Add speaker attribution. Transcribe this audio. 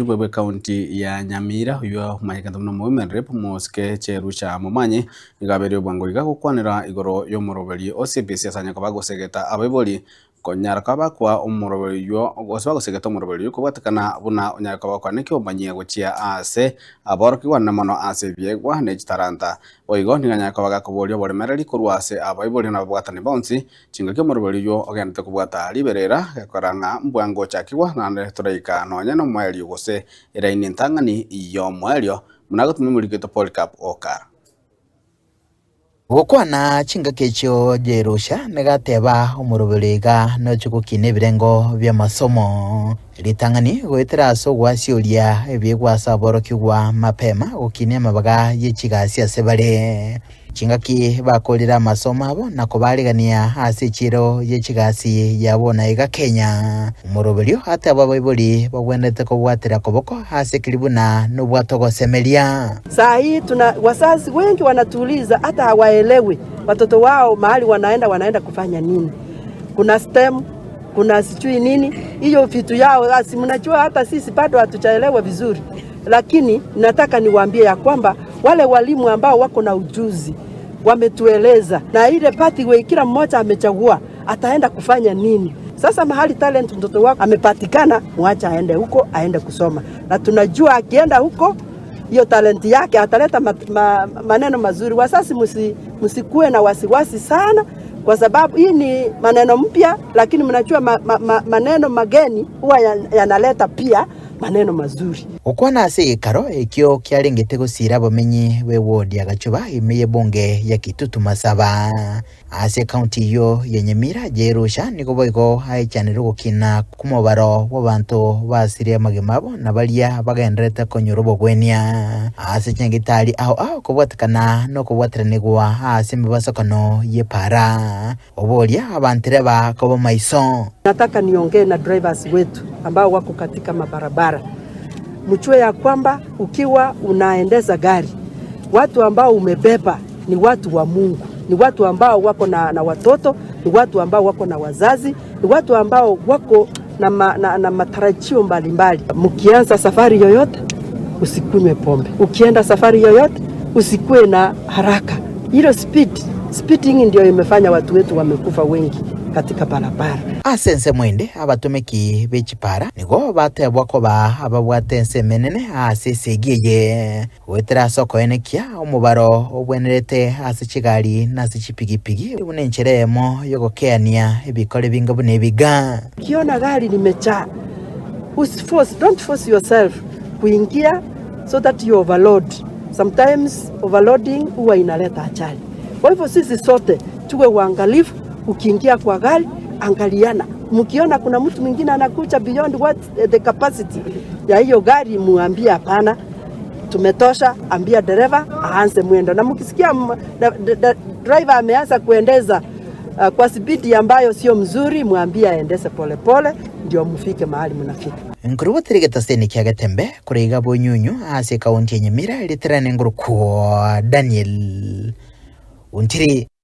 Speaker 1: Omojumbe bw'ecounty ya Nyamira oyio omanyekete buna Women Rep Mosike Cherusha Momanyi nigo abeire obwango iga gokwanera igoro y'omoroberi o CBC ase anyare koba agosegeta abaibori konyara koba bakoa omoroberi oyio gose bagosegeta omoroberi oyio kobwatekana buna onyare koba gokwana ekiomanyia gochia ase aborokigwa na mono ase ebiegwa ne chitalanta. Boigo nigo anyare koba gakoboria oboremereri korwa ase abaibori na ababwatani bonsi Chingaki omorweri oyio ogenderete kobwata riberera, gekora ng'a mbwango ochakigwa, naende toraika nonya nomoerio gose eraini entang'ani y'omoerio, buna agotoma omoriki oito Polycarp Okara.
Speaker 2: Gokwana chingaki echio Jerusha nigo ateba omoroberi iga noche gokina ebirengo bi'amasomo. Ritang'ani goetera ase ogwasioria ebiegwa ase aborokigwa mapema gokinia amabaga ye chigasi ase bare. Chingaki bakorire amasomo abo na kobaarigania ase echiiro ye chigasi yabo na iga Kenya. Omoroberio ateba abaibori bagwenerete kobwatera koboko ase keri buna nobwate ogosemeria.
Speaker 3: Saa hii tuna wazazi wengi wanatuuliza hata hawaelewi watoto wao mahali wanaenda wanaenda kufanya nini. Kuna STEM, kuna sijui nini, hiyo vitu yao si mnajua hata sisi bado hatujaelewa vizuri, lakini nataka niwaambie ya kwamba wale walimu ambao wako na ujuzi wametueleza, na ile pathway kila mmoja amechagua ataenda kufanya nini. Sasa mahali talent mtoto wako amepatikana, mwacha aende huko, aende kusoma, na tunajua akienda huko hiyo talenti yake ataleta ma, ma, maneno mazuri. Wazazi musi, msikuwe na wasiwasi sana, kwa sababu hii ni maneno mpya, lakini mnajua ma, ma, ma, maneno mageni huwa yanaleta pia maneno mazuri.
Speaker 2: Gokwana ase egeikaro ekio kiarengete gosiira abamenyi b'ewodi ya Gachuba ime y'ebunge ya Kitutu Masaba. Ase ekaunti eyio ya Nyamira, Jerusha nigo boigo aechanire ogokina kw'omobaro bw'abanto basirie amagima abo na baria bagendererete konyora obogwenia ase chinyagitari ao ao kobwatekana nokobwateranigwa ase emebasokano y'epaara. Oboria abantereba koba maiso.
Speaker 3: Nataka niongee na drivers wetu ambao wako katika mabarabara, mjue ya kwamba ukiwa unaendesha gari, watu ambao umebeba ni watu wa Mungu, ni watu ambao wako na, na watoto, ni watu ambao wako na wazazi, ni watu ambao wako na, ma, na, na matarajio mbalimbali. Mkianza safari yoyote usikunywe pombe, ukienda safari yoyote usikuwe na haraka. Hilo speed, speeding ndio imefanya watu wetu wamekufa wengi katika barabara.
Speaker 2: Ase ensemo ende abatomeki be chipara nigo batebwa koba ababwate ensemo enene ase esegi eye. Goetera ase okoenekia omobaro obwenerete ase chigari na ase chipigipigi buna enchera eyemo y'ogokeania ebikore binga buna ebiga.
Speaker 3: Ukiona gari limejaa, usiforce, don't force yourself kuingia so that you overload. Sometimes overloading huwa inaleta ajali. Kwa hivyo sisi sote tuwe waangalifu, ukiingia kwa gari angaliana, mkiona kuna mtu mwingine anakuja beyond what the capacity ya hiyo gari, muambie hapana, tumetosha, ambia dereva aanze mwendo. Na mkisikia driver ameanza kuendeza kwa spidi ambayo sio mzuri, mwambie aendese polepole ndio mfike mahali mnafika.
Speaker 2: Nkorwa tiri getaseni kia Getembe kore iga Bonyunyu ase ekaunti ya Nyamira, ritirane ngorokwa Daniel Ontiri.